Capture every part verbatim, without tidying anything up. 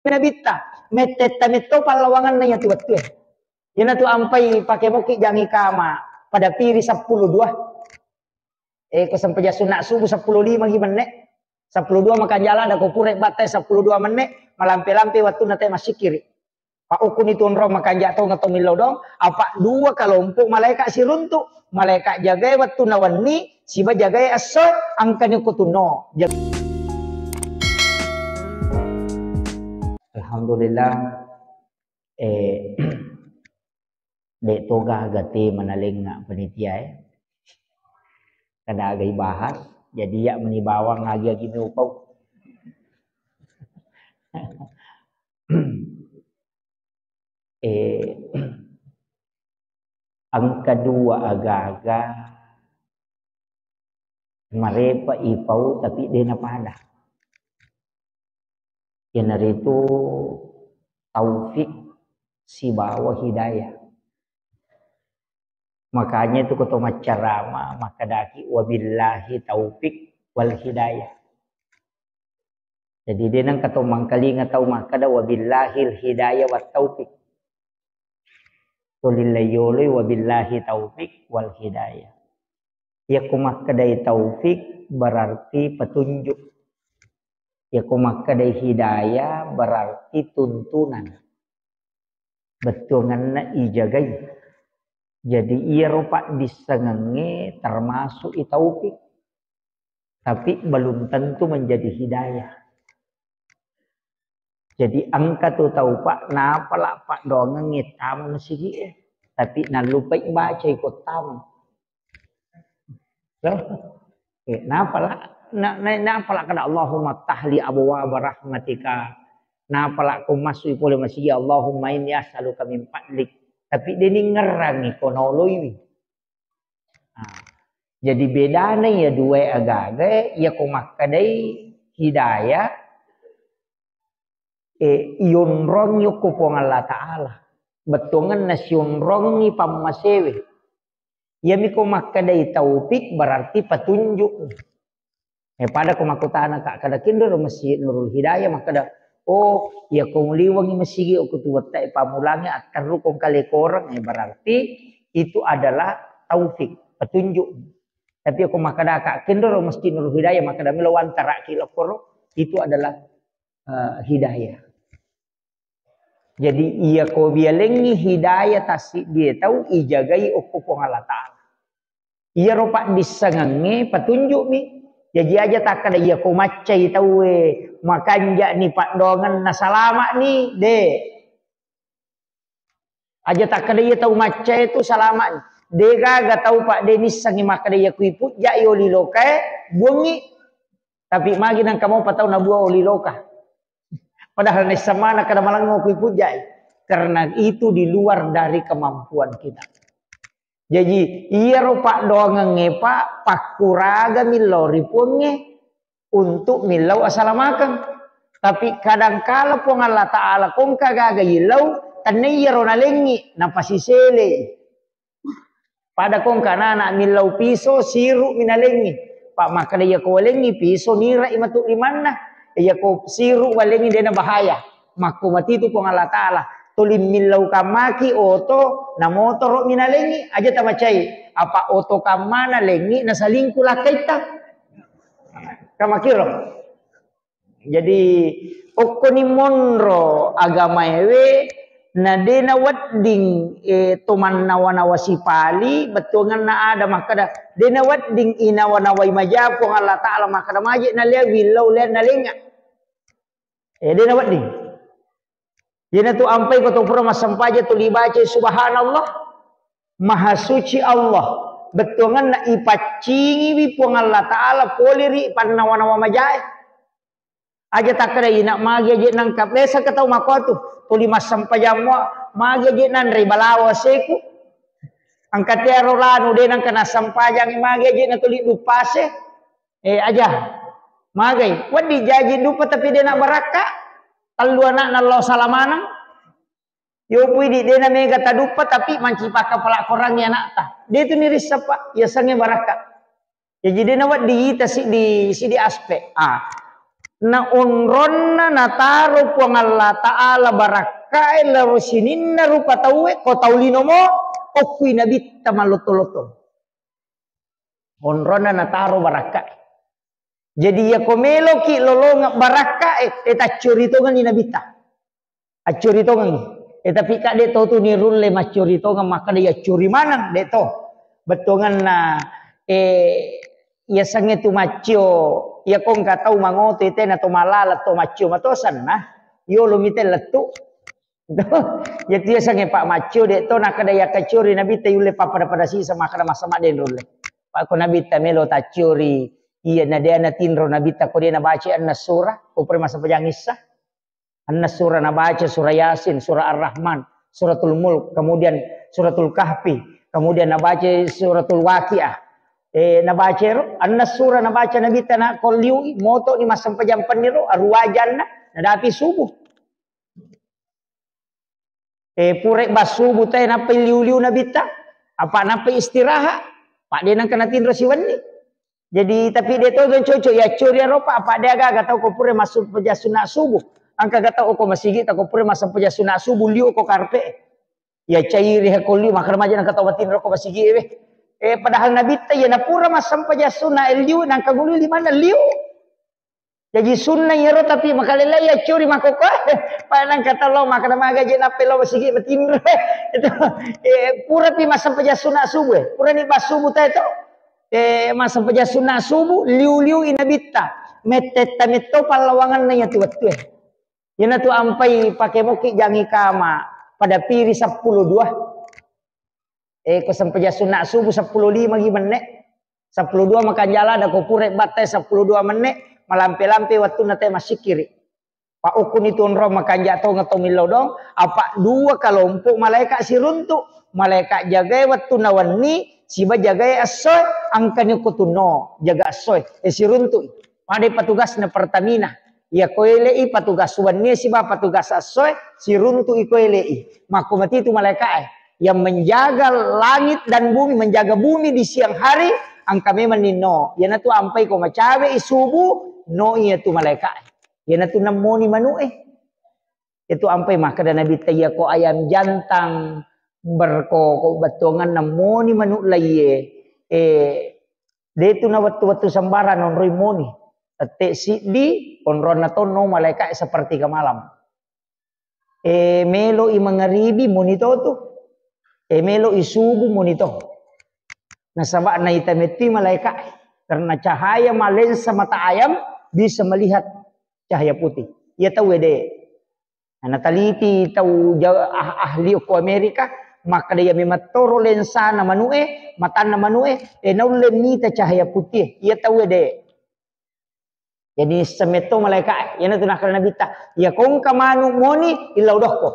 Nabitta, mettetta metto pallawanganna iyatu wettue. Iyanatu ampai pake moki jangi kama pada piri seppulo dua. Eh, ko sempajang sunna subuh seppulo lima gi menne. Seppulo dua makanja ladda ko pura battai seppulo dua menne, malampe-lampe wettunna te massikiri. Pa ukkuni tunro makanja tau ngatau millau dong, apa dua kelompok malaika siruntu, malaika jagai wettunna wenni, siba jagai esso, angkani ko tunno. Jag- Alhamdulillah, eh, de toga gate manalenga panitia, eh. Kada aga ibahas, jadi ya meni bawang agi-agi meupau. Eh, engka dua aga-aga marepa ipau tapi de napada. Iyanaritu taufik sibawa hidayah. Makanya itu ko to maccarama makkedaki wabillahi taufik wal hidayah. Jadi de nengka to mangkalinga tau makkeda wabillahil hidayah wat taufik. Tuli laiyoloi wabillahi taufik wal hidayah. Yakko makkedai taufik berarti petunjuk. Yakko makkedai hidayah berarti tuntunan. Bettuangenna ijagai. Jadi iyaro paddissengengnge termasuk i taufik. Tapi belum tentu menjadi hidayah. Jadi engka tu tau, Pak, napala paddoangengnge tama masigi'e, tapi nallupai bacai ko tama. Loh? Eh, napala, na, na, napala kada Allahumma tahli abwaba rahmatika. Napala ko masui pole masigi Allahumma inni as'aluka min fadlik. Tapi deningerangi ko noloiwi. Nah, jadi bedana ya dua agaga, ya ko makkedai hidayah, eh, ionrongi okko Puang Allah Ta'ala. Bettuangenna sionrongi pammasewe. Iyami ko makkedai taufik berarti petunjuk. Eh, pada ko makkutana, Kak, kada kinro ro Masjid Nurul Hidayah, makkeda, "Oh, iya ko muliwangi masigi okko tu wettai pamulangi atterru kong kale koreng," eh, berarti itu adalah taufik, petunjuk. Tapi ko makkeda, Kak, kinro ro Masjid Nurul Hidayah, makkeda melo wantara ki lokoro, itu adalah, eh, hidayah. Jadi iya ko bialengngi hidayah tassiddie tau ijagai okko Puang Allah Ta'ala. Iyaro paddissengengnge petunjukmi. Jaji aja takkeda iya ko maccai tauwe, makanja'ni paddoangenna, salama'ni, de. Aja takkeda iya tau maccae tu salama'ni. De gaga tau, Pak, de nissengngi makkeda iya kui pujja'i oli lokae, buangngi. Tapi magi nengka mopa tau nabuang oli loka. Padahal naisseng maneng kada malengngo kui pujja'i. Karena itu di luar dari kemampuan kita. Jaji, iyaro paddoangengnge, Pak, pakkuraga millau ri Puangnge untuk millau asalamakeng. Tapi kadangkala Puang Allah Ta'ala kongka gaga illau, tenna iyaro nalengngi, napasisele. Pada kongka nana millau piso, siru mi nalengngi. Pak, makkeda iya ko walengngi piso, nira i matu limanna. Iya ko siru walengngi, dena bahaya. Makko matitu Puang Allah Ta'ala. Tuli millau kammaki oto na motoro mi nalengngi, aja tamacai. Apa oto kammana lengngi na salingku lakkaitta. Kamakiro. Jadi, okkoni monro agamaewe, na dena wedding, eh, to mannawa-nawa sipali, bettuangenna ada makkeda, dena wedding inawa-nawai maja Puang Allah Ta'ala makkeda maje na lea willau lea nalengnga. Eh, dena wedding. Iyanatu ampai ko to pura massempajang tuli bacai subhanallah, maha suci Allah. Bettuangenna ipaccingiwi Puang Allah Ta'ala pole ri pannawa-nawa majae. Aja takkeda ina magi aje nangka biasa ke tau makotu. Tuli massempajang mo magi aje nanre balawa seku. Angka tiaro lanu de nangka nassempajangi magi aje na tuli duppase. Eh, aja. Magai. Wedding jaji dupa tapi de na barakka. Tellu anakna lao salamaneng. Yopu idi de na mega taduppa tapi mancipaka pala korangngi anakta. De tu nirissappa, yasengnge barakka. Jaji de na wedding ita siddi, siddi aspek. Ah. Na onronna nataro Puang Allah Ta'ala barakkae lao ri sininna rupa tauwe, ko tau linomo, okkui nabitta malotto-lotto. Onronna nataro barakkae. Jadi, iyako meloki lolongeng barakkae, e, taccori tongenni nabitta. Accori tongengi. E, tapi ka de to tu nirulle maccori tongeng makkeda yaccori maneng, de to. Bettuanganna, e, yasengnge tu maccio, iyako engka tau mangoto, tena to malala to maccio matosenna, yolo mite lettu. Iya tu yasengnge Pak Maccio, de to nakkeda yakkaccori nabitta yulle pappada-pada sisa makkeda massama de nulle. Pak ko nabitta melo taccori, iya na de natinro nabitta ko de nabaca anna sura, ko pura massempajang issa. Anna sura nabaca, sura Yasin, sura Ar-Rahman, suratul Mulk, kemudian suratul Kahfi, kemudian nabaca suratul Waqiah. E, nabaca ero, anna sura nabaca nabitta na ko liu, moto ni massempajang penniro, aruwajanna, nadapi subuh. E, pura bassubu te nappai liu-liu nabitta, apa nappai istirahat, Pak de nengka natinro siwenni. Jadi, tapi de to cocok yaccori ero, Pak, apa de aga-aga tau ko pura massempajang sunna subuh. Engka ga tau ko masigi ta ko pura massempajang sunna subuh liu ko karpe. Ya cairi he ko liu, makkeda maja nengka tau matinro ko masigi we. E, padahal nabitta iya napura massempajang sunna liu, nengka gulu limanna liu. Jaji sunna iyaro, tapi makalellai accori makkokkoe. Pada nengka tau lao makkeda maga je nappai lao masigi matinro. Itu, eh, purapi massempajang sunna subuh, eh. Purani bassubu tae to. Eh, massempajang sunna subuh, liu-liu i nabitta. Mettetta metto pallawanganna iya tu wettue. Iyanatu ampai pake mokki jangi kama pada piri seppulo dua. Eh, ko sempajang sunna subuh seppulo lima gi menne. Seppulo dua makanja lada ko pura battai seppulo dua menne, malampe-lampe wettunna te massikkiri. Pa ukkuni tu onrong makanja tongeng to millau dong, apa dua kalompok malaeka siruntu. Malaeka jagae wettunna wenni, siba jagae essoe, angkani ko tunno jaga essoe, eh, siruntu. Padai patugasna Pertamina. Iya ko ele'i patugas wennie siba patugas essoe, siruntu'i ko ele'i. Makko matitu malaeka'e. Yang menjaga langit dan bumi, menjaga bumi di siang hari, engka memang ninno. Iyanatu ampai ko macawe'i subuh, no iyatu malaeka'e. Iyanatu nemmoni manu'e. Itu ampai makkeda Nabitta, iya ko ayam jantang berkokok bettuanganna moni manu laiye. Eh, Detu na wettu-wettu sembarang nonroi moni. Tette siddi, onronna tonno malaeka'e sepertiga malam. E, melo i mangaribi moni to tu. E, melo i subuh moni to. Nasaba naita mettui malaeka'e. Karena cahaya malensa mata ayam bisa melihat cahaya putih. Iya tau ede. Nah, nataliti tau ja-, ah-, ahli okko Amerika, makkeda iya memettoro lensana manu'e, matanna manu'e, e, naulle mita cahaya putih. Iya tau ede. Jadi semetto malaeka'e, iyanatu nakkeda Nabitta, iya kongka manu moni, illau dokko.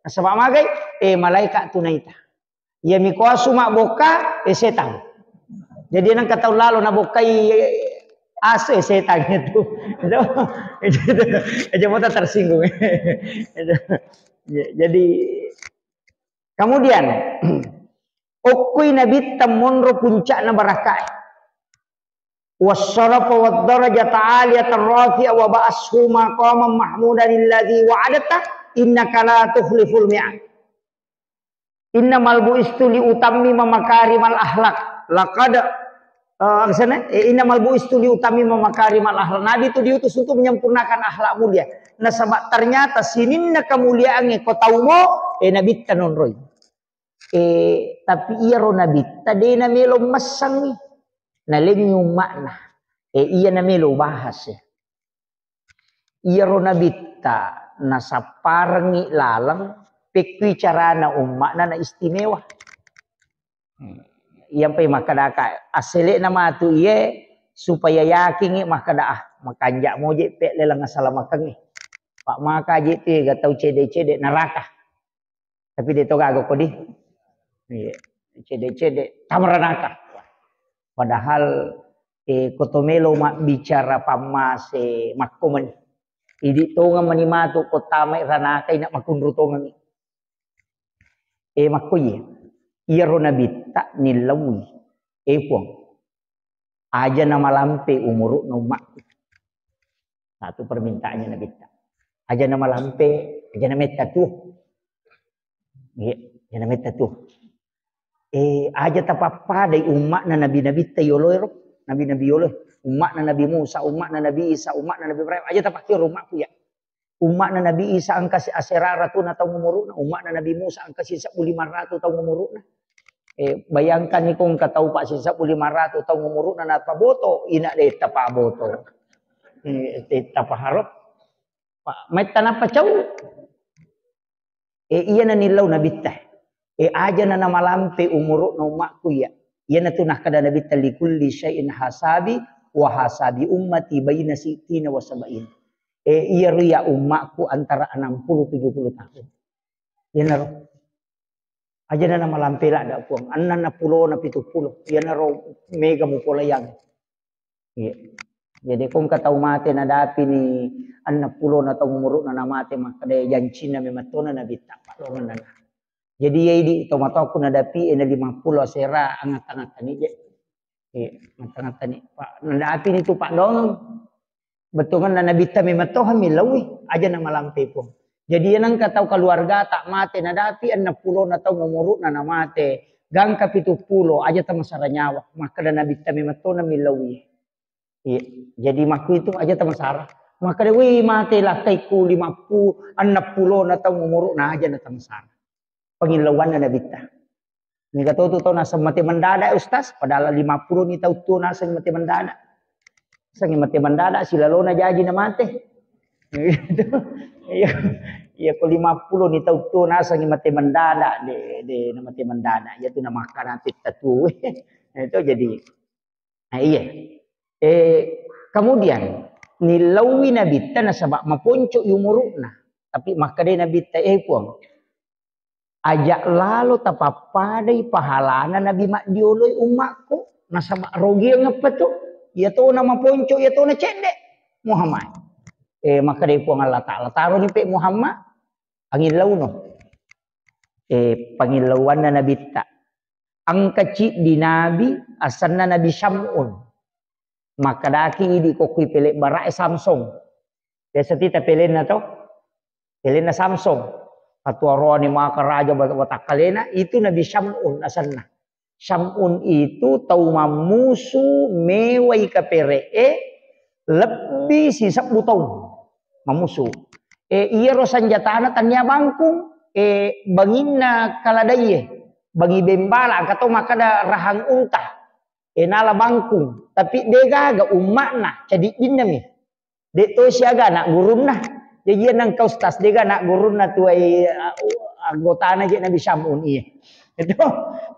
Nasaba magai, e, malaeka tu naita. Iya mikoasu mabbokka, eh, setang. Jadi nengka tau lalo nabokkai asu, eh, setang itu. Itu, itu, itu, itu mota tersinggung. Itu. Ya, jadi kemudian okkui Nabitta monro puncakna barakkae. Wassarafa waddarajata aliyatan rafi'a wa ba'ashu maqaman mahmudan alladzi wa'adta innaka la tukhliful mi'ad. Innamal bu'istu li utammima makarimal akhlak. Laqad, eh, kesana, eh, innamal bu'istu li utammima makarimal akhlak. Nabi itu diutus untuk menyempurnakan akhlak mulia. Nasaba ternyata sininna kemuliaan ko taumo, eh, Nabitta nonroi. Eh, tapi iyaro Nabitta de namelo messangi. Nalengi umma'na. Eh, iya namelo bahas, eh. Iyaro Nabitta nasapparengngi laleng pekkui carana umma'na na istimewa. Iyampai makkedaka, assele'na matu iye supaya yakingngi makkeda, ah, makanja moje pe leleng asalamakengnge. Pak maka je tu ega tau cede-cede neraka. Tapi de to gaga kodi. Iya. Cede-cede tamaranaka. Padahal, eh, ko to melo mabbicara pammase makko meni. Idi tongeng meni matu ko tamai ranaka ina makunru tongengi. Eh, makko iya. Iyaro Nabitta nillaui. Eh, Puang. Aja namalampe umuru'na umma'ku. Satu permintaannya Nabitta. Aja na malampe, aja na metta tu. Iya, aja na metta tu. Eh, aja tapappadai umma'na nabi-nabitta yolo ero, nabi-nabi yolo. Umma'na Nabi Musa, umma'na Nabi Isa, umma'na Nabi Ibrahim, aja tapakkiro umma'ku ya. Umma'na Nabi Isa engka si asera ratuna taung umuru'na, umma'na Nabi Musa engka si sebbu lima ratu taung umuru'na. Eh, bayangkan ni ko engka tau pa si sebbu lima ratu taung umuru'na napaboto, ina de tapaboto. Eh, de tapaharo. Pa, metta nappa cau. E, iyana nillau Nabitta. E, aja na namalampe umuru'na umma'ku iya. Iyanatu nakkeda Nabitta, "Likulli syai'in hasabi, wa hasabi ummati baina sittina wa sab'in." E, iyaro iya umma'ku antara enam puluh tujuh puluh tahun. Iyanaro. Aja na namalampe ladda, Puang. Enneng pulona pitu pulo. Iyanaro mega mupolayang. Iya. Jadi, ko engka tau mate nadapini enneng pulona taung umuru'na namate, makkeda jancinna memang tona Nabitta, paddoangenna. Jadi, iya idi tomatoakku nadapie na lima pulo asera, angatta-ngattani je. Iya, angatta-ngattani. Pa, nadapini tu paddoangeng. Bettuangenna Nabitta memang toha millaui, aja na malampe, Puang. Jadi, iya nengka tau keluargata mate nadapi enneng pulona taung umuru'na namate, gangka pitu pulo, aja tamasara nyawa. Makkeda Nabitta memang tona millaui. Iya. Jadi makkuitu aja tamasara. Makkeda, "Wih, mate lakkaiku lima puluh, enneng pulona taung umuru'na, aja na tamasara." Pangillauanna Nabitta. Mega to tu tau naseng mate mendadak, Ustaz, padahal lima pulo ni tau tuo naseng mate mendadak. Naseng mate mendadak, silalona jaji na mate. Iya. Iya, ko lima pulo ni tau tuo naseng mate mendadak, de, de na mate mendadak. Iya tu na makkana titta tu. Itu jadi Nah, iya. Eh, kemudian nillaui Nabitta nasaba maponco i umuru'na. Tapi makkedai Nabitta, "Eh, Puang, aja lalo tapappadai pahalana nabi maddioloi ummakku, nasaba rogiang eppa tu. Iya tona maponco, iya tona cedde. Muhammad." Eh, makkedai Puang Allah Ta'ala, "Taroni pe Muhammad, angillauno." Eh, pangillauanna Nabitta. Engka ciddi nabi, asenna Nabi Syam'un. Makkedaki idi kokkui pele' bara'e Samsung. Biasa tita pelenna to? Pelenna Samsung. Atuaroani maka raja wat-, watakkalena, itu Nabi Syam'un asenna. Syam'un itu tau mammusu mewai kapere'e lebbi sisebbu taung mammusu. E, iyaro sanjatana tania bangkung, e, banginna kaladaie, bangi bembala, engka to makkeda rahang unta. E, nala bangkung, tapi degaga umma'na, cadiddinna mi. De' to siaga anak gurunna. Jaji nengka ustaz de'ga anak gurunna tuai, a-, anggotana je Nabi Syam'un iya. Itu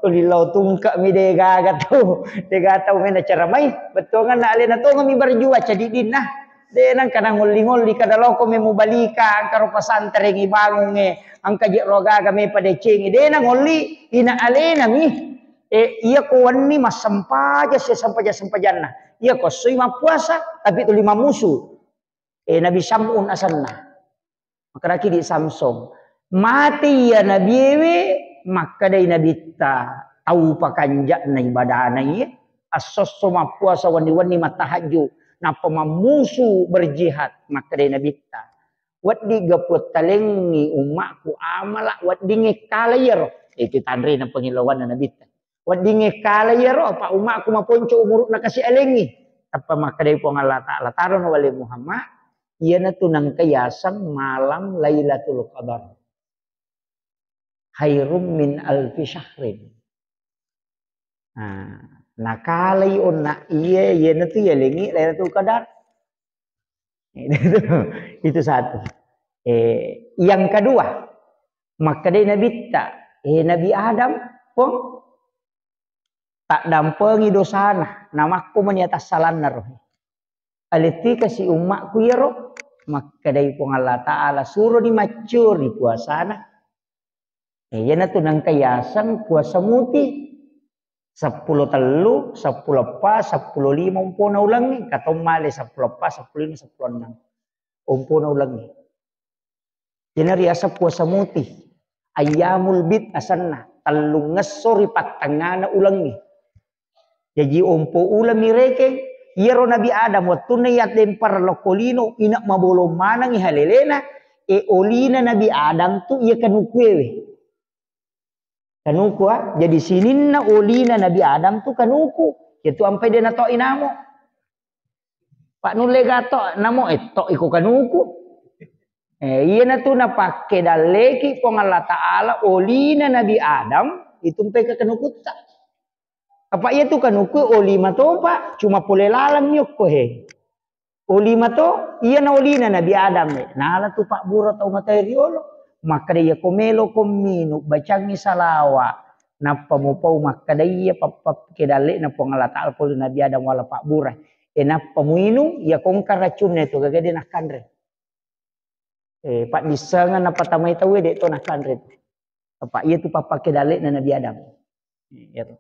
tuli lao tungke mi de'gaga tu. De'ga tau mena ceramai. Bettuanna alena tongeng mi berjuang cadiddinna. De' nengka nangolli-ngolli kada loko me mubalika, engka ro pesantren ibangungnge, engka je ro gaga me padecengi. De' nangolli, ina alena mi. E, iya ko wenni massempajang, sesempajang-sempajanna. Iya ko essoi mappuasa, tapi tuli mammusu. E, Nabi Syam'un asenna. Makkedaki di Samsung. Mate iya nabiewe, makkedai Nabitta, tau pakanja'na ibadana iye, assosso mappuasa wenni-wenni mattahajju, nappa mammusu berjihad, makkedai Nabitta. Wedding ga puattalengngi ummakku amala, weddingnge kala iyaro. Itu tanrena pengilawanna Nabitta. Weddingnge kala iyaro, apa ummakku maponco umuru'na kasi alengngi. Tappa makkedai Puang Allah Ta'ala, "Tarono wale Muhammad, iyanatu nengka yaseng malam Lailatul Qadar. Khairum min alfi syahrin." Nah, nakalai onna iye, iyanatu yalengngi Lailatul Qadar. Itu satu. Eh, yang kedua, makkedai Nabitta, "Eh, Nabi Adam, Puang, taddampengi dosana, namakko mani atassalanna rohe. Alettika si ummakku iyaro." Makkedai Puang Allah Ta'ala, suroni maccuri puasana. Eh, iyanatu nengka yaseng puasa muti. Seppulo tellu, seppulo eppa, seppulo lima ompona ulengnge, engka to male seppulo eppa, seppulo lima, seppulo enneng. Ompona ulengnge. Iyanariaseng puasa muti. Ayyamul bid asenna, tellungngesso ri pattengngana ulengnge. Jaji ompo uleng mi rekeng, Iyaro Nabi Adam wettunna iya dempar lokko lino, ina mabolong manengngi halelena, e olina Nabi Adam tu iya kanukuewe. Kanuku, ah. Jadi sininna olina Nabi Adam tu kanuku. Itu ampai de nato inamo. Pak nulle gato namo etto iko kanuku. Eh, iyana tu napakke dalleki Puang Allah Ta'ala olina Nabi Adam itu mpai ke kanukutta. Apa iya tu kanuku oli matopa, cuma pole laleng yokko he. Oli mato, iyana olina Nabi Adam e. Nala tu pabbura tau matae riolo. Makkeda iya ko melo ko minu, bacangi salawa. Nappa mupau makkeda iya pappakke dallekna Puang Allah Ta'ala pole Nabi Adam wala pabbura. E nappa muinung, iya kongka racunna itu gaga de nakkanre. Eh, paddissengeng napatamai tauwe de to nakkanre tu. Apa iya tu pappakke dallekna Nabi Adam. Iya tu.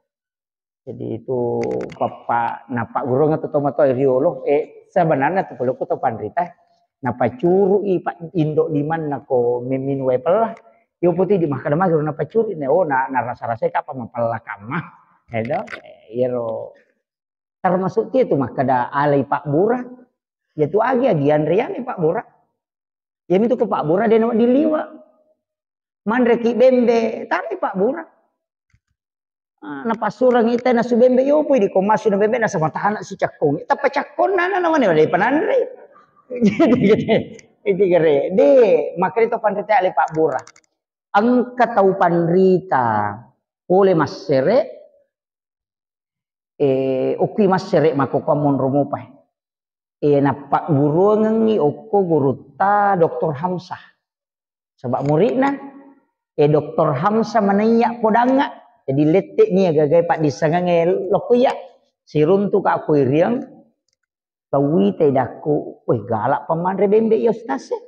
Jadi itu pappa napaggurungeng tu tomatoa riolo, eh, sebenarnya tu pole ko to panrita, napacurui pak indo limanna ko memminung wae pella. Yo putih di makkeda magi napacurui ne, oh na narasa-rasai kapa mapella kamma. Edo, eh, iyaro termasuk ki tu makkeda alai pabbura. Ya tu agi-agi anreang pabbura. Ya mitu ko pabbura de nawedding liwa. Manreki bembe, tarai pabbura. Ah, napassureng ita nasu bembe, yo pui di komasu na bembe nasaba tana si cakkong. Tappa cakkong nana namane wale pananre. Jadi gede. Itu gere. De, makanya to panrita ale pabbura. Engka tau panrita pole massere, eh, okki massere mako ko monro mopa. Eh, nappagguruangengngi okko gurutta Doktor Hamsah. Sebab muridna, eh, Doktor Hamsah manaiya podangnga. Jadi lette nia gagai paddissengengnge lokko iya. Siruntu ka ko iriang, tauwi tedakku, weh galak pamanre bembe ya ustaz e.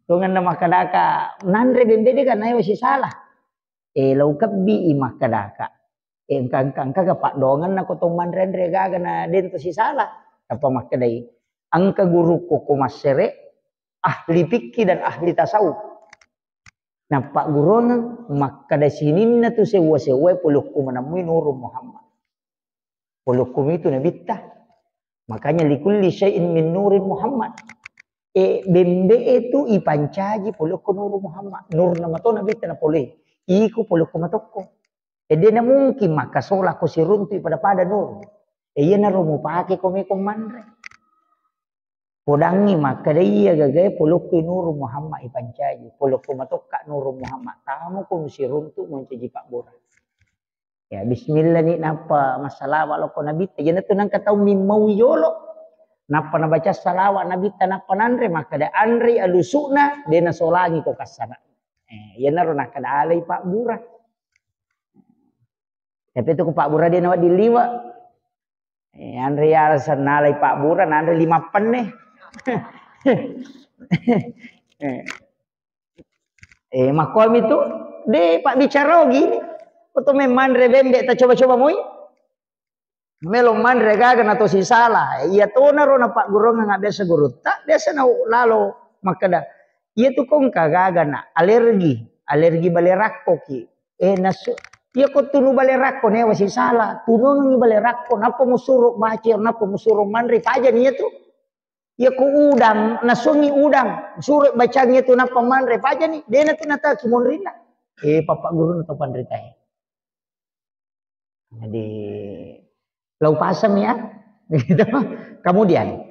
Tongenna makkedaka nanre bembe de kan naewa sisala. Eh, lau kebbi i makkedaka. Eh, engka, engka, engka ga paddoangenna ko to manre-anre gaga na dento sisala. Apa makkedai, engka gurukku ko massere, ahli fikih dan ahli tasawuf. Nappagguruangeng makkeda sininna tu sewwa-sewwae polokku manemmui Nurul Muhammad. Polokku mitu nabitta. Makanya likulli syai'in min nurin Muhammad. E, bembe e tu ipancaji polokko Nurul Muhammad. Nurna mato nabitta na pole. Iko polokko matokko. E, de na mungkin makkasola ko siruntu pada-pada nur. E, iyanaro mupake ko meko manre. Podangngi makkeda iya gagae polokko Nurul Muhammad ipancaji. Polokko matokka Nurul Muhammad. Tamu ko musiruntu mancaji pabbura. Ya, bismillah ni nappa massalawa lokko nabitta. Iyanatu nangka tau mimmau yolo. Nappa nabaca salawa nabitta nappa nanre, makkeda anre alusukna, de nasolangi ko kassana. Eh, iyanaro nakkeda alai pabbura. Tapi itu ko pabbura de nawedding liwa. Eh, anre ya sennalai pabbura, nanre lima penne. Eh. Eh, makkuami tu, de pabbicara ogi. Koto memmanre bembe ta coba-coba moi. Melo manre gaga na to sisala. Eh, iya tona ro na pagguruangnga biasa gurutta, biasa na lalo makkeda. Iya tu kongka gaga na alergi, alergi bale rakko ki. Eh, nasu, iya ko tunu bale rakko newa sisala, tunungi bale rakko, nappa musuro baca, nappa musuro manre, paja ni iya tu. Iya ko udang, nasuangi udang, suro bacangi tu nappa manre, paja ni, dena tu nata kimonrinna. Eh, papa guru na to panritae. Jadi, lau pasang ya. Gitu. Kemudian,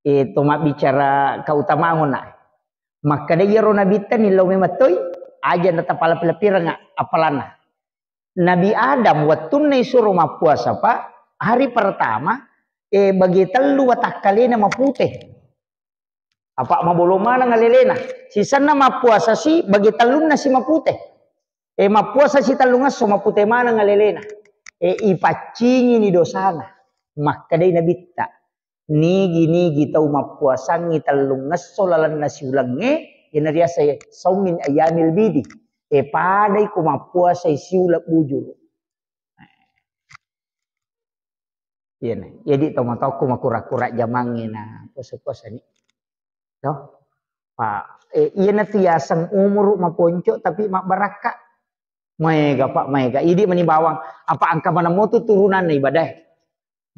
itu mabbicara keutamaan na. Makkeda iyaro nabitta ni lau memang toi, aja na tapala pila piranga apalana. Nabi Adam wettunna isuro mappuasa, Pak, hari pertama, eh, bagi tellu watakkalena mapute. Apa mabolong maneng alelena. Sisenna mappuasa si, bagi tellunna si mapute. Eh, mappuasa si tellungesso mapute maneng alelena. Eh, ipaccingini dosana. Makkedai nabitta. Nigi-nigi tau mappuasangngi tellungesso lalenna siulengnge, iyana riasai saum min ayyamil bidi. E, padai ko mappuasai siuleng bujuru. Iyana, jadi to matokku makura-kura jamangnge na puasa-puasa ni. To? Pak, e, iyana tu yaseng umuru maponco tapi mabbarakka. Maega, Pak, maega. Idi mani bawang, apa engka maneng motu turunanna ibadae.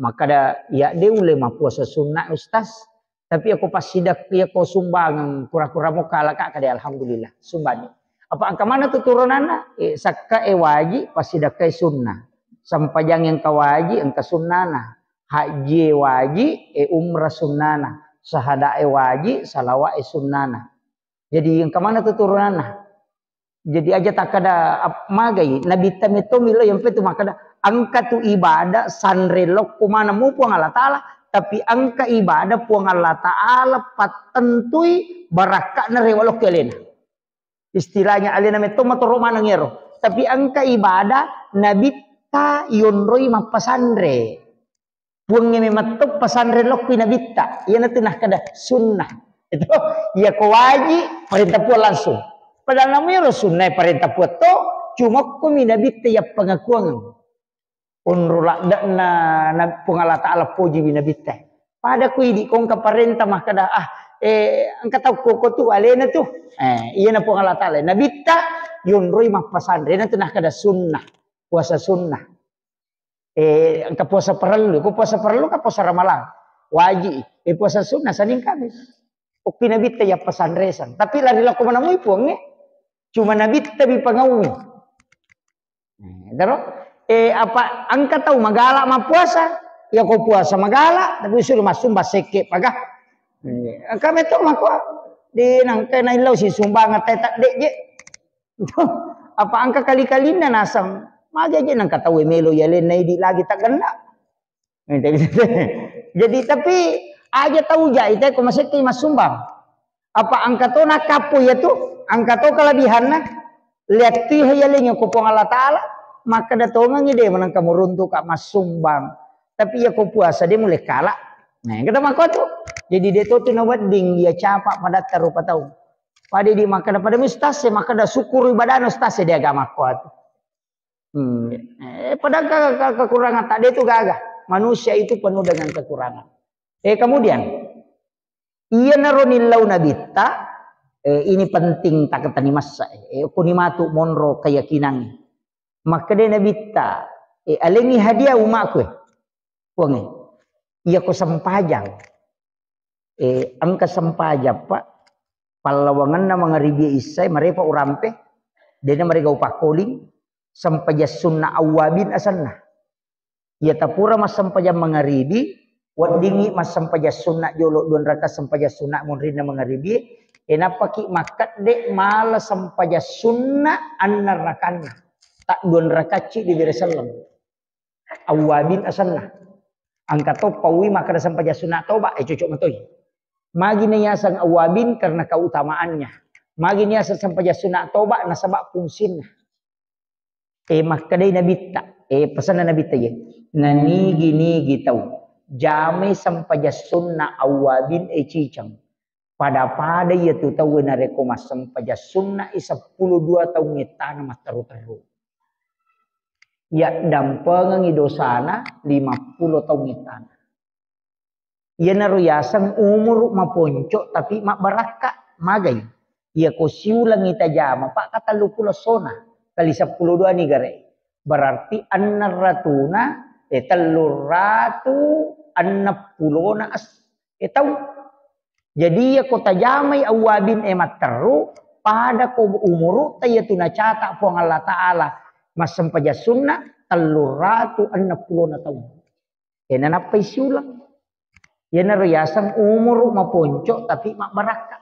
Makkada, "Iya de ulle mappuasa sunna, Ustaz. Tapi ako passidek-, ako sumbangeng kura-kura mo kalaka," kada, "Alhamdulillah, sumbani." Apa engka mana tu turunanna? Eh, sakka e waji, passidekka e sunna. Sampajang engka waji, engka sunnana. Haji e waji, eh, umrah sunnana. Sahada e waji, salawa e sunnana. Jadi engka mana tu turunanna? Jadi aja takkada ap-, magai, Nabitta metto milo yang petu makkada, "Engka tu ibadah sanre lokko mana mu Puang Allah Ta'ala, tapi engka ibadah Puang Allah Ta'ala pattentui barakka'na rewa lokko alena." Istilahnya alena metto matoro maneng ero. Tapi engka ibadah Nabitta yonroi mappasanre. Puangnge memetto pasanre lokki Nabitta. Iyanatu nakkada sunnah. Itu, iya ko waji, parenta Puang langsung. Padahal namero sunnah parenta Puang to, cuma kumi Nabitta iya pengakuan. Onro ladde'na na-, Puang Allah Ta'ala pojiwi Nabitta. Pada ku idi kongka parenta makkada, "Ah, eh, engka tau koko tu, alena tu." Eh, iyana Puang Allah Ta'ala. Nabitta yonroi mappasanre, iyanatu nakkada sunnah. Puasa sunnah. Eh, engka puasa parellu, ko puasa parellu ka puasa ramalang. Waji. Eh, puasa sunnah Senin Kamis. Okki Nabitta iya pasanresang. Tapi lari lokko manamui Puangnge. Cuma Nabitta bi pangaui. Eh, daro? Eh, apa engka tau magala mappuasa? Iya ko puasa magala, tapi suruh massumbang sekke paga. Eh, engka metto makko di nangka naillau si sumbang atai tadde je. Apa engka kali-kalinna nasang, maja je nangka tau melo iya lenna idi lagi taggenna. Jadi, tapi aja tau ja ite ko masekke massumbang. Apa engka to nakappo iya tu, engka to kelebihanna. Lihat tu iya lengnge ko Puang Allah Ta'ala, makkada tongengi de menangka muruntu ka massumbang. Tapi iya ko puasa de mulai kala. Nah, kita makko tu. Jadi de to tu nawedding iya capa padatta rupa tau. Pada di makkada pada ustaz e, makkada syukur ibadahna ustaz e di agama ko atu. Hmm. Eh, padahal ke-, ke-, kekurangan tak ada itu gaga. Manusia itu penuh dengan kekurangan. Eh, kemudian, iyanaro nillau Nabitta, eh, ini penting tak ketani massa, eh, kuni matu monro keyakinan. Makkeda Nabitta, eh, alengi hadiah umakku, eh. Puang, eh. Iya ko sempajang. Eh, engka sempajang, Pak. Pallawangenna mangaribi isai, marepa urampe, dena marega upakkoling, sempajang sunna awwabin asenna. Iya tapura massempajang mangaribi, weddingngi massempajang sunna jolo dua raka sempajang sunna munrinna mangaribi, e nappaki makkedde mala sempajang sunna annang rakanna. Tak dua rakacci dibere selleng. Awwabin asenna. Engka to paui makkeda sempajang sunna toba, eh, cocok matoi. Magi naiaseng awwabin karena keutamaannya. Magi niaseng sempajang sunna toba nasaba fungsinna. Eh, makkedai Nabitta, eh, pesanna Nabitta ye. Nanigi-nigi tau jamai sempajang sunna awwabin, eh, ciceng. Pada-pada iyatu tauwe narekko massempajang sunna'i seppulo dua taung ettana matteru-teru. Yaddampengengngi dosana lima puluh taung ettana. Iyanaro yaseng umuru maponco tapi mabbarakka, magai. Iyako siulengngi tajama, Pak, ka tellu pulo sona, kali seppulo dua ni gare. Berarti enneng ratuna, eh, tellu ratu enneng pulona es-, eh, taung. Jadi, iya ko tajamai awwabin e matteru, pada ko umurutta iya tu nacata Puang Allah Ta'ala, massempajang sunna, tellu ratu enneng pulona taung. E, nanappai siuleng. Iyanaro yaseng umuru maponco, tapi mabbarakka.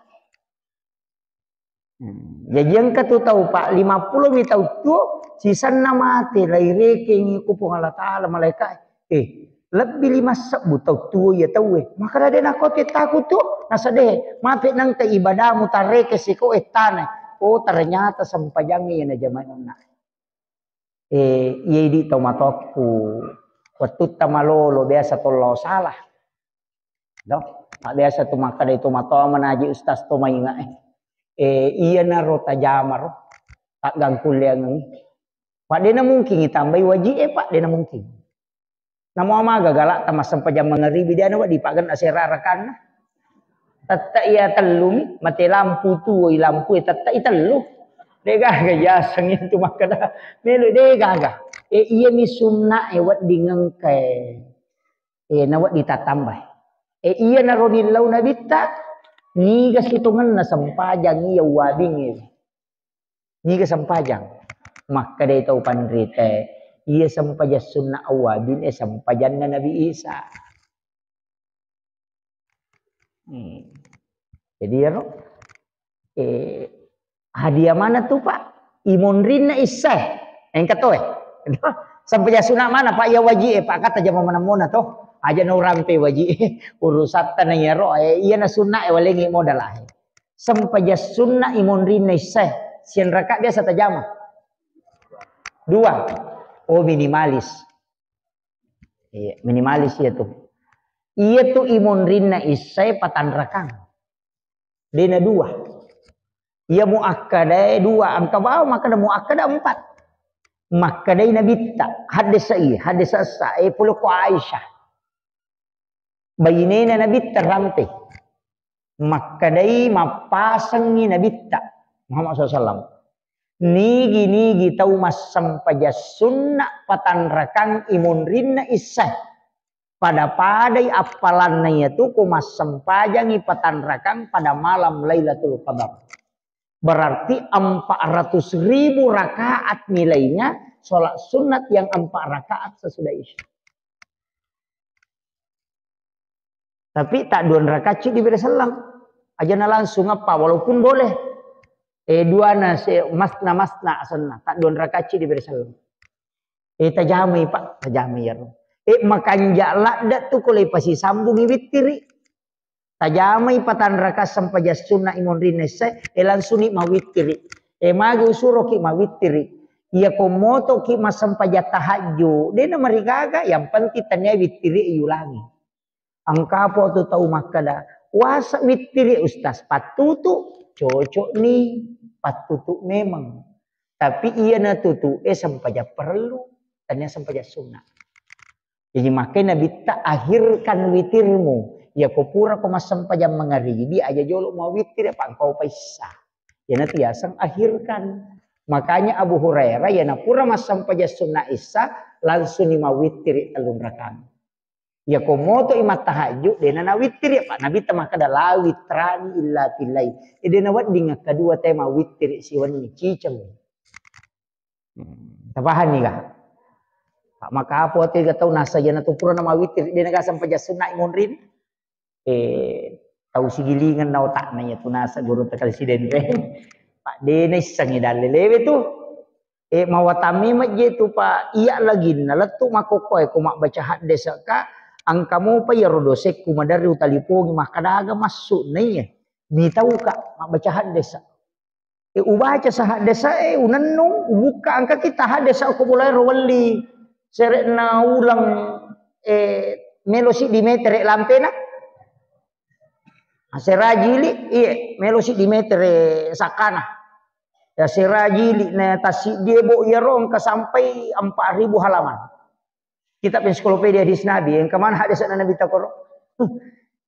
Hmm. Jaji engka tu tau, Pak, lima puluh mi tau tuo, sisenna mate, lairekengngi ku Puang Allah Ta'ala, malaika, eh, lebbi lima sebbu tau tuo iya tauwe. Maka dade nako te taku tu, nasadehe, mate nengka ibadamu tareke siko ettana. Oh, ternyata sempajangngi iya najamai onna. Eh, iya idi tau matokku, wettutta malolo, biasa to lao salah. Do, biasa tu makkeda itu matoa manaji ustaz to mainga, eh. Eh, iyanaro tajamaro, taggangkulleangengngi. Pak, dena mungkin itambai waji e, Pak, dena mungkin. Namo amaga galak tamassempajang mangaribi, dena wadi pagenna sera rakanna. Tette iya tellumi, mate lampu tuoi lampu e tette i tellu. De gaga yaseng itu makkeda. Melo de gaga. E, iyami sunna e wedding engkae. Eh, nawa ditatambai. Eh, iya naro nillau nabitta, niga sitongenna sempajang iya uwabing e. Niga sempajang. Makkedai tau panrita, iya sempajang sunna awwabin, eh, sempajanna Nabi Isa. Hmm. Jadi, iyaro, eh, hadiah mana tu, Pak? Imonrinna issae. Engka to, eh. Sempajang sunna mana, Pak? Ya wajib, eh, Pak. Kata jama manemmona to. Aja na urampe wajib. Urusatta na iyaro, eh, iya na sunna, eh, walengi modal, ah. Sempajang sunna imonrinna issae. Sianraka biasa tajama? Dua. Oh, minimalis. Iya, minimalis iya tu. Iya tu imonrinna issae patanrakang. Dena dua. Iya muakkadae dua, engka bawang makkada muakkada empat. Makkedai nabitta, haddesa iya, haddesa essa, eh, pole ko Aisyah. Bainena nabitta rampe. Makkedai mappasengngi nabitta Muhammad sallallahu alaihi wasallam. Nigi-nigi tau massempajang sunna patanrakang imonrinna issae. Pada-padai appalanna iyatu ko massempajangi patanrakang pada malam Lailatul Qadar. Berarti empat ratus ribu rakaat nilainya sholat sunat yang empat rakaat sesudah Isya. Tapi tak dua rakaat ci diberi selang. Aja na langsung apa, walaupun boleh. Eh, dua na se masna masna asanna, tak dua rakaat ci diberi selang. Eh, tajamai, Pak, tajamai ya. Eh, makanja ladda tu ko le pasisambungi wittiri. Tajamai patanraka sempajang sunna imonrinna issae, eh, langsung ni mawittiri. Eh, magi usuroki mawittiri. Iya ko motoki massempajang tahajju, dena marigaga, yang penting tania wittiri yulangi. Engka po tu tau makkada, "Wasa wittiri, Ustaz?" Pattutu, cocok ni, pattutu memang. Tapi iya natutu e sempajang parellu, tania sempajang sunna. Jadi makanya nabitta, "Akhirkan witirmu." Ya ko pura ko massempajang mangaribi, aja jolo mawittiri, apa engkau paissa. Yana tiaseng akhirkan. Makanya Abu Hurairah yana pura massempajang sunna isya, langsung ni mawittiri tellung rakaat. Iya ko moto i mattahajud, dena nawittiri, Pak. Nabitta makkada, "La witrani illa fil lail." E, dena wedding kedua te mawittiri siwenni, ciceng. Hmm, tapahani ga? Pak, maka apa te ga tau nasa jana tu pura na mawittiri, dena ga sempajang sunna i monrin. Eh, tau sigilingan na otakna iya tu nasa guru tekal sidenreng. Pak, dena issengi dalle lewe tu. Eh, mawatami majje tu, Pak, iya laginna lettu makkokkoe ko mabbaca haddesa ka, engka mopa iyaro dosekku maderri utalipongi makkadaga massu na iya. Mitau ka mabbaca haddesa. Eh, ubaca sa haddesa e, unennung, ubukka engka kita haddesa ko bolaero welli sere'na uleng, eh, melo siddi metere lampena. Asera jili, iye, melo siddi metere sakkana. Ya, sera jili na tasiddi bo iyaro engka sampai empat ribu halaman. Kitab Ensiklopedia Hadis Nabi, engka mana haddesa Nabi takoro.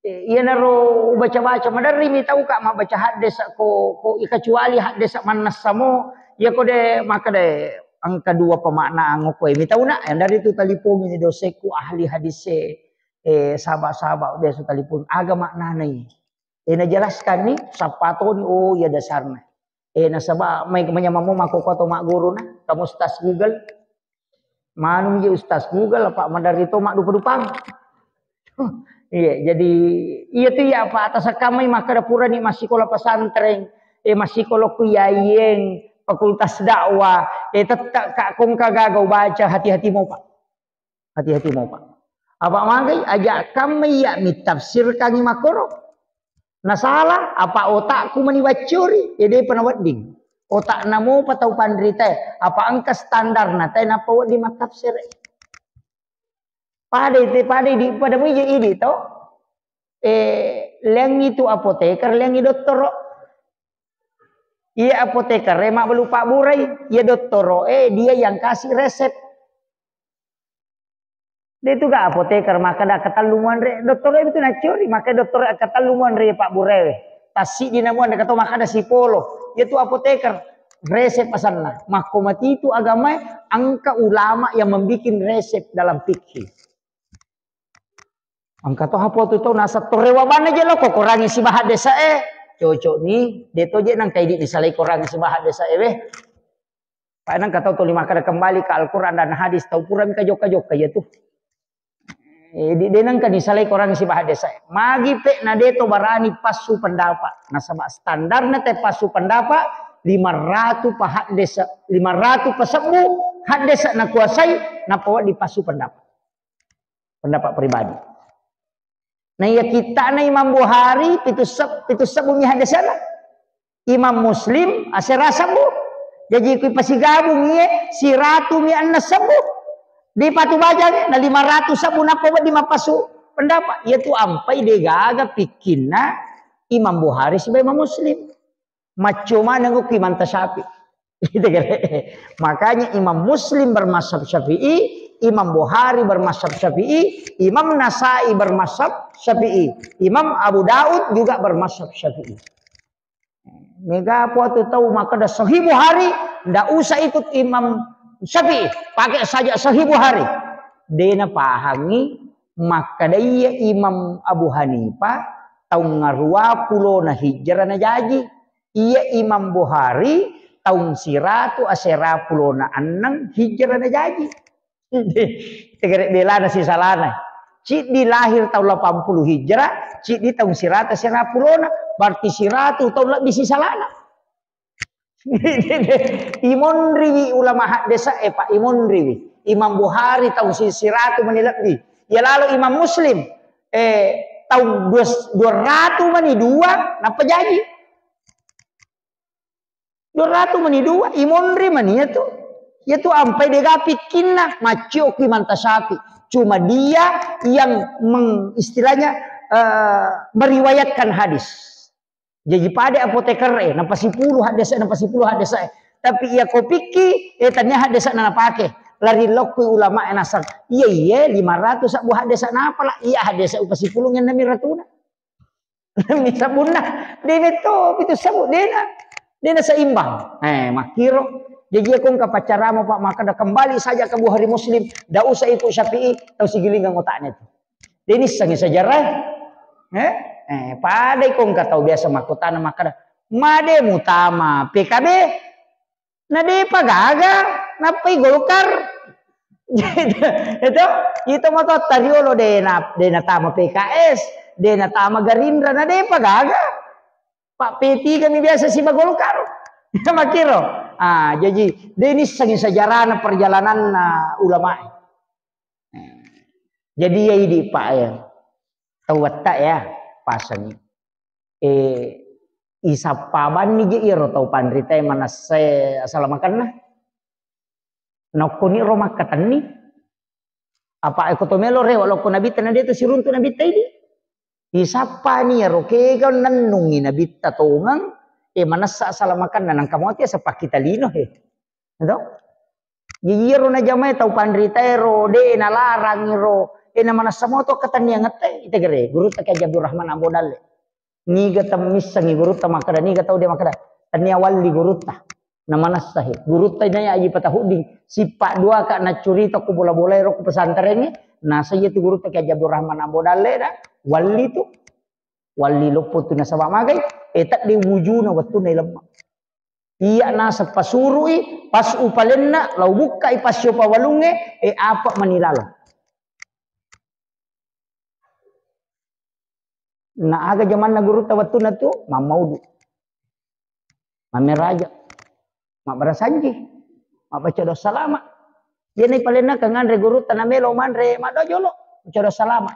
Eh, iyanaro ubaca-baca, maderri mitau ka mabbaca haddesa ko, ko, kecuali haddesa mannessa mo, iya ko de makkada engka dua pemaknaan ko e. Mitau na, yang dari tu talipongi ni dosekku ahli hadis e, eh, sahabat-sahabat biasa talipong, aga maknana i. Eh, najelaskan ni, sappa toni, oh, iya dasarna. Eh, nasaba mai manyamang mo makkokkoe to magguru na, kamu Ustaz Google. Manung je Ustaz Google, apa maderri to maddupa-dupang. Iya, jadi iya tu iya, apa atas kamai makkada purani massikola pesantren, eh, massikola ku yayen fakultas dakwah, eh, tetta ka kongka gaga ubaca, hati-hati mo, Pak. Hati-hati mo, Pak. Apa magai aja kamma iya mitafsirkangi makkoro. Nasala, apa otakku mani waccori, ya depa nawedding. Otakna mopa tau panritae, apa engka standarna tae nappa wedding mattafsir. Pada te, pada di, pada muja idi to. Eh, leangi tu apoteker, leangi dottoro. Iya apoteker e mabbalu pabburai, iya dottoro e dia yang kasih resep. De tu ga apoteker makkada katellu muanre, dottoro e betul nacuri, maka dottoro e katellu muanre pabburai. Tassiddi na muanre kato makkada sipolo. Iya tu apoteker, resep asanna. Makko matitu agamae, engka ulama yang membikin resep dalam fikih. Engka to hapo tu tau nasa torrewa banna je lo ko korangi sibaha desa e. Cocok ni, de to je nang kaidi disalai korangi sibaha desa e weh. Pak nang katau tuli makkada kembali ke Al-Quran dan hadis, tau pura mika jokka-jokka ya tu. Eh, di denang ka disalai korangi sibaha desa e. Magi pe na de to barani passu pendapat. Nasaba standarna te passu pendapat lima ratu pa haddesa, lima ratu pa sebbu haddesa nakuasai, nappa wedding passu pendapat. Pendapat pribadi. Na iya kittana Imam Bukhari pitu seb-, pitu sebbu mi haddesana. Imam Muslim asera sebbu. Jaji kui pasigabung iye siratu mi anna sebbu. Di patu bajang na lima ratu sebbu nappa wedding mappasu pendapat. Iya tu ampai degaga pikkinna Imam Bukhari sibawa Imam Muslim. Macco maneng ku Imam Tasyafi. Gitu kan? Makanya Imam Muslim bermazhab Syafi'i, Imam Bukhari bermazhab Syafi'i, Imam Nasai bermazhab Syafi'i, Imam Abu Daud juga bermazhab Syafi'i. Mega apa tu tau makkada Sahih Bukhari, ndak usah ikut Imam Syafi'i, pakai saja Sahih Bukhari. Dena pahangi makkada iya Imam Abu Hanifah taung ngarua pulona hijrah na jaji. Iya Imam Bukhari taung siratu asera pulona annang hijrah na jaji. Tegere belana sisalana. Ciddi lahir taung lapan puluh hijrah, ciddi taung siratu asera pulona, berarti siratu taung lebbi sisalana. Imonriwi ulama haddesa e, Pak, imonriwi. Imam Bukhari taung si-, siratu mani lebbi. Ya lalu Imam Muslim, eh, taung dua, dua ratu mani dua, nappa jaji. Dua ratu mani dua, imonri mani ya tu. Ya tu ampai dega pikkinna, maccio ku Imam Tasyafi. Cuma dia yang meng-, istilahnya, eh, meriwayatkan hadis. Jaji pada apoteker e, napasipulu haddesa, napasipulu haddesa e. Tapi iya ko pikki, eh, tania haddesa na napake. Lari lokku ulama e nasang. Iya, iya, lima ratu sabbu haddesa napa lah? Iya haddesa upasipulung yang nami ratuna. Nami sabunna. Dewe to, itu sabbu, dena. Dena seimbang. Eh, makiro. Jaji aku engka pacarama, Pak, maka dah kembali saja ke Bukhari Muslim. Dah usah ikut Syafi'i, tau sigilingan otaknya itu. Deni sangi sejarah. Eh? Eh, pada iko engka tau biasa makkutana makkada, "Made mutama P K B?" Na depa gaga, nappai Golkar. Itu, itu moto tariolo dena, dena tama P K S, dena tama Gerindra, na depa gaga. Pak P tiga mi biasa siba Golkar. Makiro. Ah, jaji, deni sangi sejarahna perjalananna ulama. Jadi ya idi, Pak, ya. Tau wetta ya, pasangi. Eh, isappa banni je iyaro tau panritae manessai asala makanna. Nokkoni ro makkatenni. Apa eko to melo rewa lokko nabitta na deto siruntu nabitta idi. Isappani iyaro kega nennungi nabitta tongeng, eh, manessa asala makanna nangka moti asappa kita lino he. Eto? Iyaro najamae tau panritaero, de nalarang ro, e namanessa moto ketenniangette, itegere, gurutta Kiai Haji Abdurrahman Ambo Dalle. Niga temmissengi gurutta makkeda, niga tau de makkeda, tennia walli gurutta. Namanessa he. Gurutta inai aji patahudding, sippa dua ka naccurita ku bola-bolae ro ku pesantrengnge, nasa iya tu gurutta Kiai Haji Abdurrahman Ambo Dalle da, walli tu. Walli loppo tu nasaba magai, e tedde wujuna wettunna ilemma. Iya naseng pasurui, pas upalenna, lau bukkai passio pawalungnge, e apa mani lalo. Na aga jamanna gurutta wettunna tu, mammaudu. Mammeraja. Mabbarasanji. Mabbaca doa salama. Iyana palenna kanganre gurutta namelo manre maddoa jolo. Baca doa salama.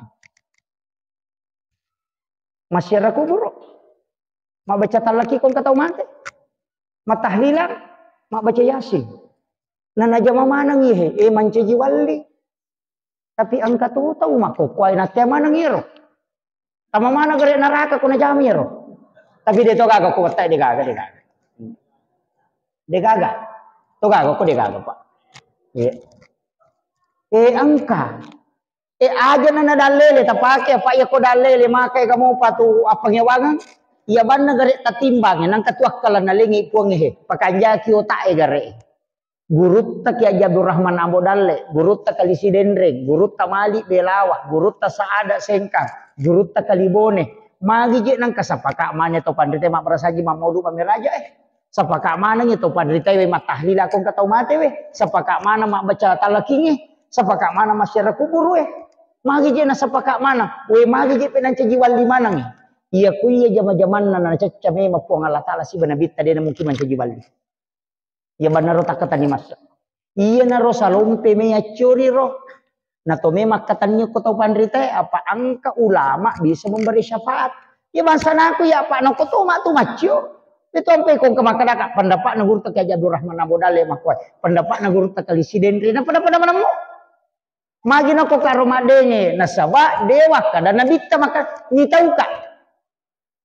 Massiara kuburu. Mabbaca tallaki ko engka tau mate. Matahlilan, mabbaca Yasin. Na najama maneng ihe, e mancaji walli. Tapi engka tu tau makkokkoe natea maneng iyaro. Tama maneng gare naraka ko najama iyaro. Tapi de to gaga ko wettai de gaga, de gaga. De gaga. To gaga ko de gaga, Pak. Iya. E engka. E, aja na, na dallele tapake, apa iya ko dallele maka ega mopa tu appangewangeng, iya banna gare tatimbang, nangka tu akkalanna lengi puang he, pakanjaki otak e gare. Gurutta Kiai Haji Abdurrahman Ambo Dalle, gurutta Kali Sidenreng, gurutta Malik Belawa, gurutta Saada Sengkang, gurutta Kalibone. Magi je nangka sapaka mane to panrita mabbarasaki mammodu mamiraja eh. Sapaka maneng to panrita we mattahlil akong ka tau mate we. Sapaka maneng mabbaca talakinge. Sapaka maneng masyarakat kubur we. Magi je na sapaka maneng. We magi je pe nancaji walli maneng. Iya ku iya jama-jamanna na cacca memang Puang Allah Taala siba nabitta dena mungkin mancaji walli. Iya bannaro takkatenni massa. Iyanaro salompe me accori ro. Na to me makkatenni ko tau panritae, apa engka ulama bisa memberi syafaat. Iya bangsa naku ya apa nako to ma tu maccio. Itu ampe ko engka makkadaka pendapatna gurutta Kiai Abdurrahman Abu Dale makkuae. Pendapatna gurutta Kali Sidenreng na pada-pada manammu. Magi nako karo maddenge nasaba dewa kada nabitta maka nitauka.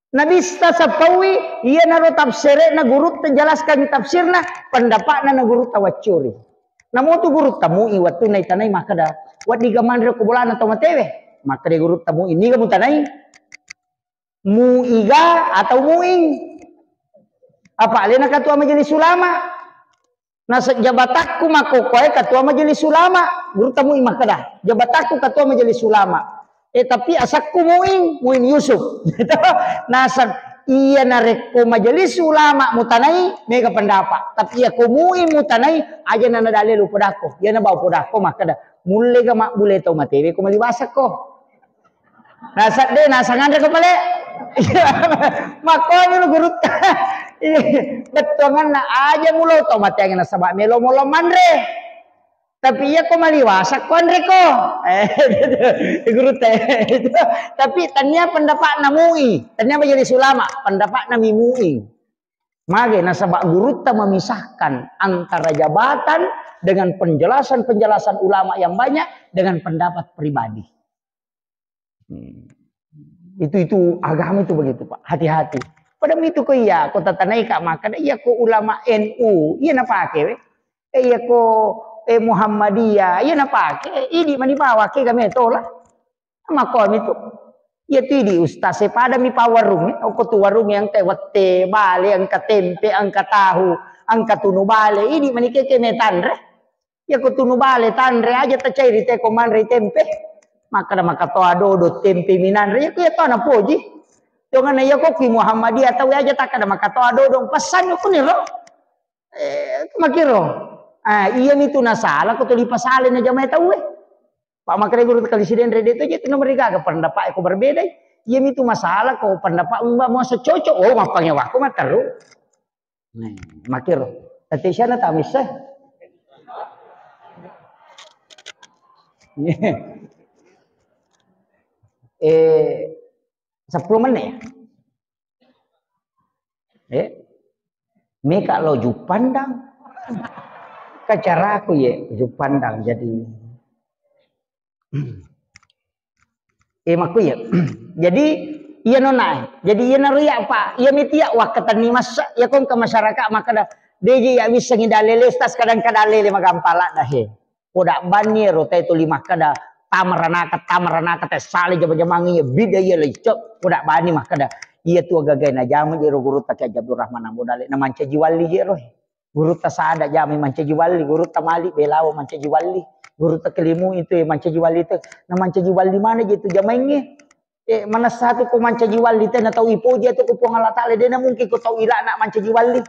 Nabista sappaui, iyanaro tafsire'na gurutta jelaskangngi tafsirna, pendapatna na gurutta waccuri. Namotu gurutta mui wettunna itanai makkeda, "Weddiga manre ko bolana to matewe?" Makkeda gurutta mui, "Niga mutanai? Muiga atau muing?" Apa alena ketua majelis ulama? Nasa jabatakku makkokkoe ketua majelis ulama, gurutta mui makkeda, jabatakku ketua majelis ulama. Eh, tapi asakku Muin, Muin Yusuf. Nasa iya narekko majelis ulama mutanai, mega pendapat. Tapi iya ko Muin mutanai, aja nana dalil upodako. Iya na bau podako makkeda, mulle ga mabbule tau matewe ko maliwasakko. Nasadde, nasanganre ko pale. Makkomi lu gurutta. Bettuanganna aja mulo to mateange nasaba melo molo manre. Tapi iya ko maliwasa ko anre ko. Eh, gurutta. Tapi tania pendapatna mui, tania majelis ulama, pendapatna mi mui. Mage nasaba gurutta memisahkan antara jabatan dengan penjelasan-penjelasan ulama yang banyak dengan pendapat pribadi. Hmm. Itu, itu agama itu begitu, Pak. Hati-hati. Pada itu ko iya, ko tatanai ka makkeda iya ko ulama N U, iya napake we. Eh, iya ko, eh, Muhammadiyah, iya napake. Eh, idi mani bawa ke game tola. Makkomi tu. Iya tu idi ustaz e pada mi pa warung, eh. Oko tu warung yang ke wette, bale, engka tempe, engka tahu, engka tunu bale. Idi mani keke me tanre. Iya ko tunu bale tanre aja tacairi te ko manre tempe. Makkeda makatoa dodo tempe minanre. Iya ko iya to napoji. Dongana iya ko ki Muhammadiyah tau aja takkeda makatoa dodo pesan ko niro. Eh, makiro. Ah, iya mi tu nasala ko tuli pasale na jamae tau eh. Pak makkeda guru kali Sidenreng de to je tu nomor gaga pendapat ko berbeda. Iya mi tu masalah ko pendapat mbak mau secocok. Oh, mappangewa ko materu. Nah, makiro. Tati siana tamisse. Eh, sepuluh menit ya? Eh, meka lo Jupandang. Kacaraku ye Jupandang jadi. Eh, makku iya. Jadi, iya nona. Jadi, iya naro iya, Pak. Iya miti iya wakkatenni massa, iya kong ke masyarakat makkeda, "Deje iya wissengi dalele Ustaz kadang kadalele magampala dah he." Poda bani ero te tuli makkeda, "Tamaranaka, tamaranaka te sale jama-jamangi iya bida iya lecok." Poda bani makkeda, "Iya tu agagai na jama jero gurutta Kiai Abdurrahman Ambo Dale na mancaji walli jero he." Gurutta Sada jami mancaji walli, gurutta Malik Belawa mancaji walli, gurutta Kelimu itu ya mancaji walli itu. Na mancaji walli mana je tu jamainge? Eh, manessa tu ko mancaji walli te na tau ipoji atu ko Puang Allah Taala, de na mungkin ko tau ilana mancaji walli.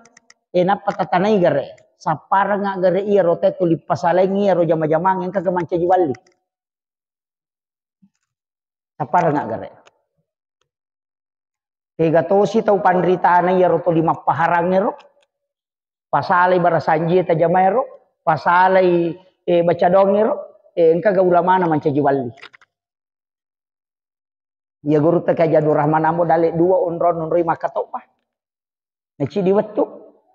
Eh, nappa tatanai gare, sapparengnga gare iya ro te tuli pasalaingi iya ro jama-jamang engka ke mancaji walli. Sapparengnga gare. Tega tosi tau panritana iyaro toli mappaharangngero, pasalai barasanjie tajamaero, pasalai, eh, bacadongngero, eh, engka ga ulamana mancaji walli. Iya gurutta Kiai Haji Abdul Rahman Ambo Dale dua onrong nonroi makkatobba. Naciddi wettu,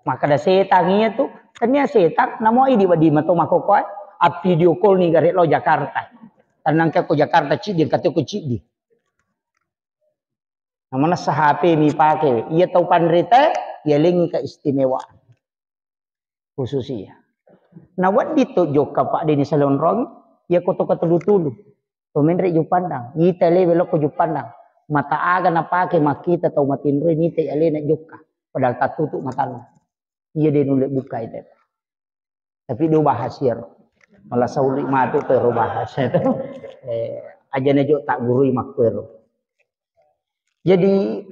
makkeda setang iya tu, tania setang, namo idi wedding mato makkokkoe, a video call ni gare lao Jakarta. Tennangka ko Jakarta ciddi, engka to ko ciddi. Na manessa H P mi pake, iya tau panrita, iya lengi keistimewaan. Khusus iya. Na wedding to jokka Pak Deni Salonrong, iya ko to katulu-tulu. To menre Juppandang, ita lewe lokko Juppandang. Mata aga napake makkita tau matinroi nita alena jokka. Padahal tattutu matanna. Iya de nulle bukkai te. Tapi dia bahas ya. Malah sauli matu ke bahas itu. Eh, aja nejo tak gurui makkuero. Jadi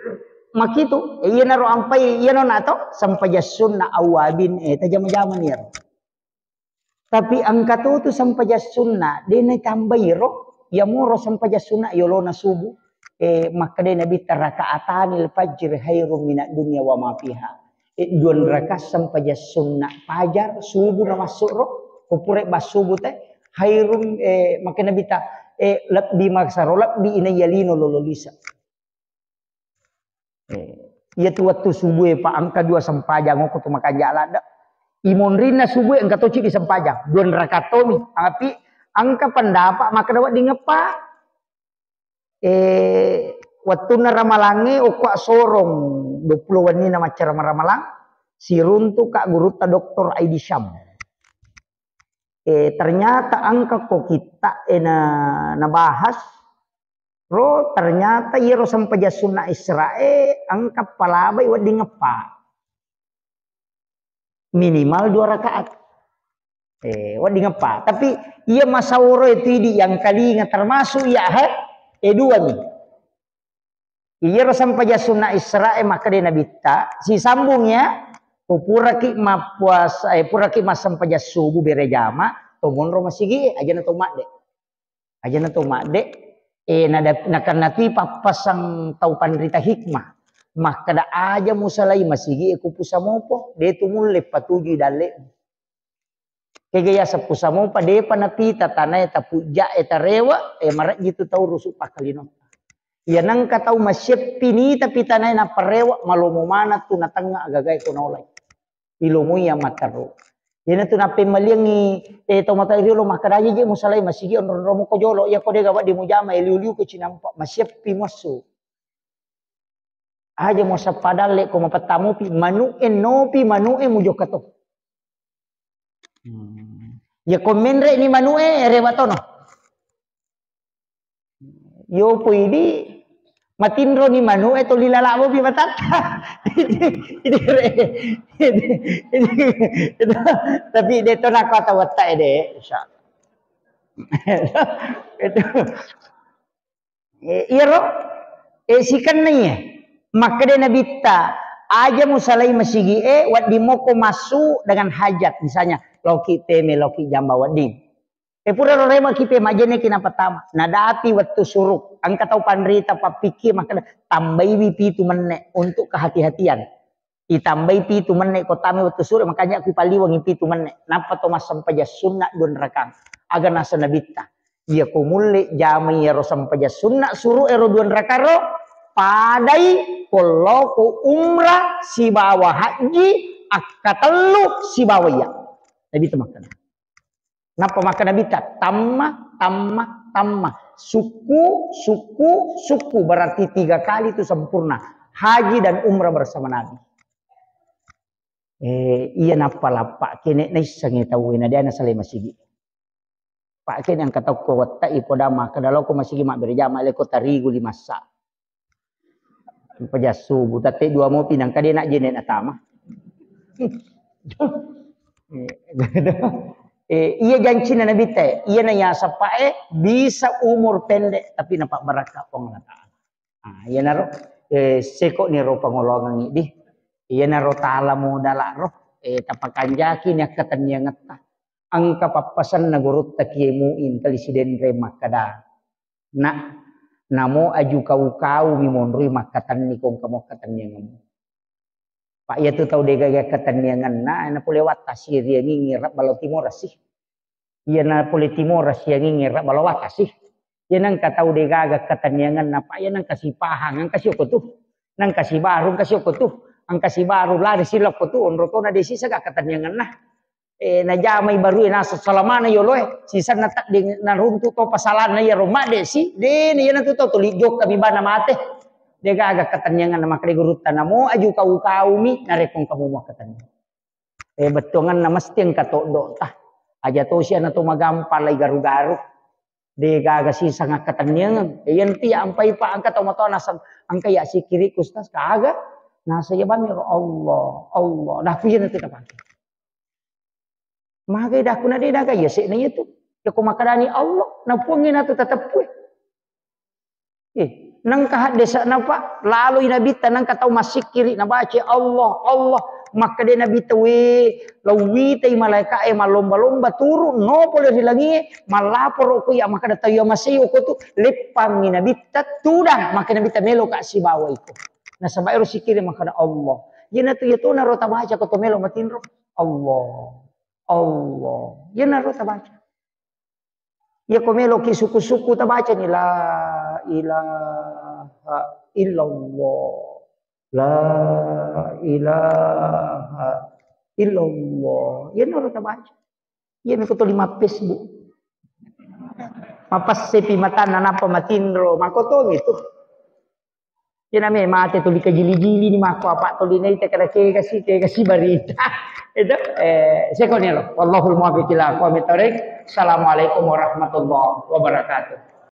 makitu, eh, iyanaro ampai, iyano nato, sampajang sunna awabin, eh, tajama-jama niro. Tapi engka to tu sampajang sunna, de na tambai ro, ya moro sampajang sunna yolona subuh, eh, makkeda Nabi, "Rakaatani al-fajr khairum minad dunya wa ma fiha." Eh, dua rakaat sampajang sunna fajar, subuh na masuk ro, ko pura ba subuh te, khairum, eh, makkeda Nabi ta, eh, lebbi masero, lebbi inai yalino lolo lisa. Eh, iya tu wettu subuh e, Pak, engka dua sempajang ko tu makanja ladde. Imonrinna subuh e engka toci di sempajang, dua rakaat tomi. Tapi engka pendapat makkeda wedding eppa. Eh, wettunna ramalangnge okko sorong dua puluh wenni na macca ramalang, siruntu ka gurutta Doktor Aidi Syam. Eh, ternyata engka ko kitta e na, nabahas ro, ternyata iyaro sempajang sunna Isra'e engka palabai wedding eppa. Minimal dua rakaat. Eh, wedding eppa. Tapi iya masaworo itu idi yang kalinga termasuk iya he, eh, dua mi. Iyaro sempajang sunna Isra'e makkeda Nabitta, sisambung ya, ko puraki mappuasa, eh, puraki massempajang subuh berejama, to monro masigi e, ajana to madde. Ajana to madde, eh, nada-, nakannatui pappasang tau panrita hikmah. Makkeda aja musalai masigi e ko pusamopo, de tu mulle patujui dalle. Kega yaseng pusamopa, depa napita tanae tapujja'e tarewe, e, marejji tu tau rusu pakkalinotta. Iya nengka tau masieppi nita pitanae naparewe, malomo maneng tu natengnga agagae ko naolai. Ilomoi iya matteru. Iyanatu nappemmaliangngi, e, tau mata riolo makkeda, "Aja je musalai masigi onro-onromu ko jolo, iya ko dega wedding mujama, e, liu-liu ko cinampa, masieppi muassu." Aja muasappa dalle ko mapettamupi, manu'e nopi, manu'e mujokka to. Hmm. Ya ko menre ni manu'e, rewa tono. Yo poidi matinro ni manu'e to lila labo pi matatta. Ini re-, ini, ini, itu, tapi de to nako atau wetta e de, insyaallah. Itu. Eh, iyaro, eh, sikenna iya. Makkeda Nabitta, "Aja musalai masigi e, wedding moko massu dengan hajat." Misalnya, loki peme, loki jamba wedding. Eh, pura ro remaki peme, ajenneki napatama. Nadapi wettu suruk. Engka tau panrita pappikir makkeda, "Tambaiwi pitu menne untuk kehati-hatian." Itambai pitu menne ko tame wettu sure, makanya ku ipaliwangi pitu menne. Nappa to massempajang sunna dua rakang. Aga nasa Nabitta, iya ko mulle jamai iyaro sempajang sunna suru ero dua rakang ro, padai ko loko umrah sibawa haji, akkatellu sibawa iya. Nabitta makkeda. Nappa makkeda Nabitta, "Tamma, tamma, tamma. Sukku, sukku, sukku." Berarti tiga kali itu sempurna. Haji dan umrah bersama Nabi. Eh, iya nappa lappa kene naissengi tau na dia nasalai masigi. Pak kene angka tau ko wetta i poda makkeda loko masigi mabbere jama leko tarigu lima sa. Pajassubu, tette dua mopi nangka de najjene natama. Eh, iya jancina Nabitta, iya na yasappae bisa umur pendek tapi napabbarakka Puang Allah Ta'ala. Ah, iyanaro, eh, seko ni ro pangolongang idi. Iyanaro tala modala ro, eh, tapakanjaki ni akkatenniangetta. Engka pappasenna gurutta Kiai Muin tali Sidenreng makkeda, "Nak, namo aju kau-kau mi monroi makkatenni ko engka mo akkatenniangemmu." Pak, iyatu tau degaga akkatenniangenna, na pole wattasi riangingi rabba lao timorasi. Iya na pole timorasi angingi rabba lao wattasi. Iya nangka tau degaga akkatenniangenna, Pak, iya nangka sipahang, engka siokko tu. Nangka sibaru, engka siokko tu. Engka sibaru lari silokko tu, onro tona desi saga akkatenniangenna. Eh, najamai barue naseng salamana yoloe, sisenna tedding naruntu to pasalanna iyaro madde si, dena iyanatu to tuli jokka mi bana mate. Degaga akkatenniangenna makkeda gurutta, namo aju kau-kau mi narekko engka mumu akkatenniang. Eh, bettuangenna mesti engka toddo ta. Aja tosi ana to magampang lai garu-garu. Degaga siseng akkatenniangeng. Eh, iyenti ampai pa engka to matoa naseng, engka ya sikiri Ustaz, kaga. Nasa ya bami ro Allah, Allah. Dah piye nanti tapake. Magai daku na de daga iya sekna iya tu. Ya ko makadani Allah, na puangnge na tu tateppue. Eh, nengka haddesa napa laloi nabitta, nengka tau massikkiri nabaca Allah, Allah. Makkeda nabitta, we, lauwitai malaika e mallomba-lomba turu no pole ri langie, mallaporo ko iya makkeda tau iya masei oko tu, leppangi nabitta tudang, makkeda nabitta melo ka sibawa iko. Nasaba ero sikkiri makkeda Allah. Iyanatu iya tona ro tabaca ko to melo matinro. Allah. Allah. Iyanaro tabaca. Iya ko meloki suku-suku tabacani la ilaha illallah. La ilaha illallah. Iyanaro tabaca. Iya meko toli ma Facebook. Mapassepi matanna nappa matinro, makotomi tu. Iya name mate tuli kajili-jili ni mako apa tuli nai te kada kega si, kega si barita. Itu, eh, sekoniro. Wallahul muwaffiq ila aqwamit thoriq. Assalamualaikum warahmatullahi wabarakatuh.